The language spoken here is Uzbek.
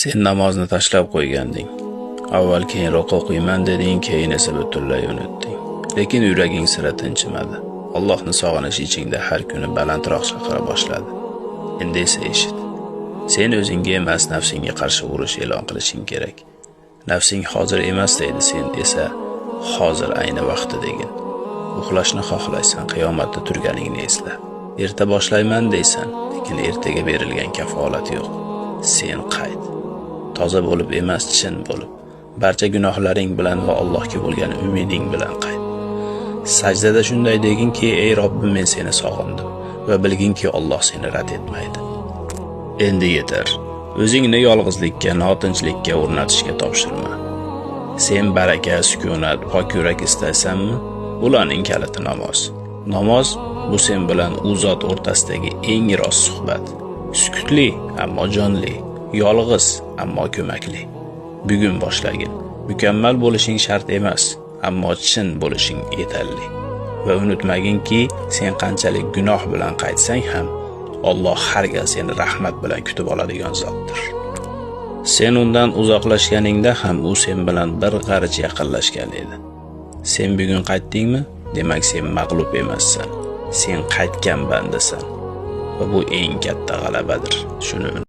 Sen namozni tashlab qo'yganding. Avval keyinroq o'qiyman deding, keyin esa butunlay unutding. Lekin yuraging sira tinchimadi. Allohni sog'inish ichingda har kuni balandroq chaqira boshladi. Endi esa eshit. Sen o'zingga emas, nafsingga qarshi urush e'lon qilishing kerak. Nafsing hozir emas deydi, sen esa hozir ayni vaqti degin. Uxlashni xohlaysan, qiyomatda turganingni esla. Erta boshlayman deysan, lekin ertaga berilgan kafolat yo'q. Sen qayt. Toza bo'lib emas, chin bo'lib. Barcha gunohlaring bilan va Allohga bo'lgan umiding bilan qayt. Sajdada shunday deginki: "Ey Robbim, men seni sog'indim" va bilginki, Alloh seni rad etmaydi. Endi yetar. O'zingni yolg'izlikka, notinchlikka o'rnatishga topshirma. Sen baraka, sukunat, pok yurak istaysanmi? Ularning kaliti namoz. Namoz bu sen bilan u zot o'rtasidagi eng rost suhbat. Sukutli, ammo jonli, yolg'iz, ammo ko'makli. Bugun boshlagin. Mukammal bo'lishing shart emas, ammo chin bo'lishing yetarli. Va unutmaginki, sen qanchalik gunoh bilan qaytsang ham, Alloh har gal seni rahmat bilan kutib oladigan zotdir. Sen undan uzoqlashganingda ham u sen bilan bir g'arich yaqinlashgan edi. Sen bugun qaytdingmi? Demak, sen mag'lub emassan. Sen qaytgan bandasan. Va bu eng katta g'alabadir. Shuni